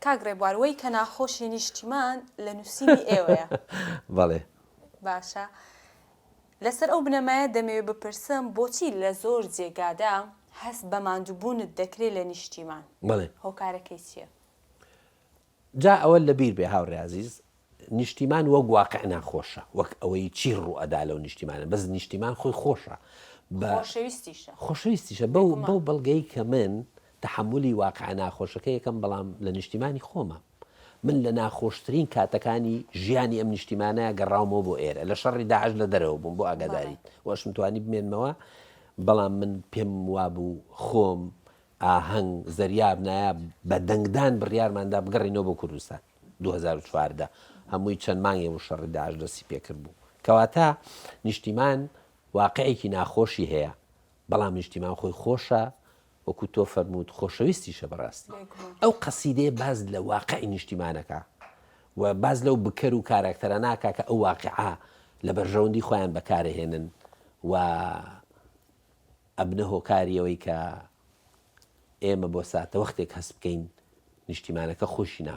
کاک ڕێبوار وەی کە ناخۆشی نیشتیمان لە نووسینی ئێوەیە. بەڵێ. باشە لەسەر ئەو بنەمایە دەمەوێ بپرسم بۆچی لە زۆر جێگادا هەست بە ماندووبوونت دەکرێ لە نیشتیمان؟ بەڵێ. هۆکارەکەی چییە؟ جا ئەوە لە بیر بێ هاوڕێ ئازیز نیشتیمان وەک واقع ناخۆشە وەک ئەوەی چی ڕوو ئەدا لەو نیشتیمانە بەس نیشتیمان خۆی خۆشە بە خۆشەویستیشە. خۆشەویستیشە بەو بەو بەڵگەی کە من تەحەمولی واقعە ناخۆشەکە یەکەم بەڵام لە نیشتیمانی خۆمە من لە ناخۆشترین کاتەکانی ژیانی ئەم نیشتیمانە گەڕاومەوە بۆ ئێرە لە شەڕی داعش لە دەرەوە بووم بۆ ئاگاداریت وەشم توانی بمێنمەوە بەڵام من پێم وابوو خۆم ئاهەنگ زەریاب نایاب بە دەنگدان بڕیارمان دا بگەڕێینەوە بۆ کوردستان 2014 هەمووی چەند مانگێ بوو شەڕی داعش دەستی پێکرد بوو کەواتە نیشتیمان واقعێکی ناخۆشی هەیە بەڵام نیشتیمان خۆی خۆشە وەکو تۆ فەرمووت خۆشەویستیشە بەڕاستی ئەو قەسیدەیە باز لە واقعی نیشتیمانەکە و باز لەو بکەر و کاراکتەرە ناکا کە ئەو واقعە لە بەرژەوەندی خۆیان بەکارهێنن و ئەبنە هۆکاری ئەوەی کە ئێمە بۆ ساتەوەختێک هەست بکەین نیشتیمانەکە خۆشی ناخۆشە.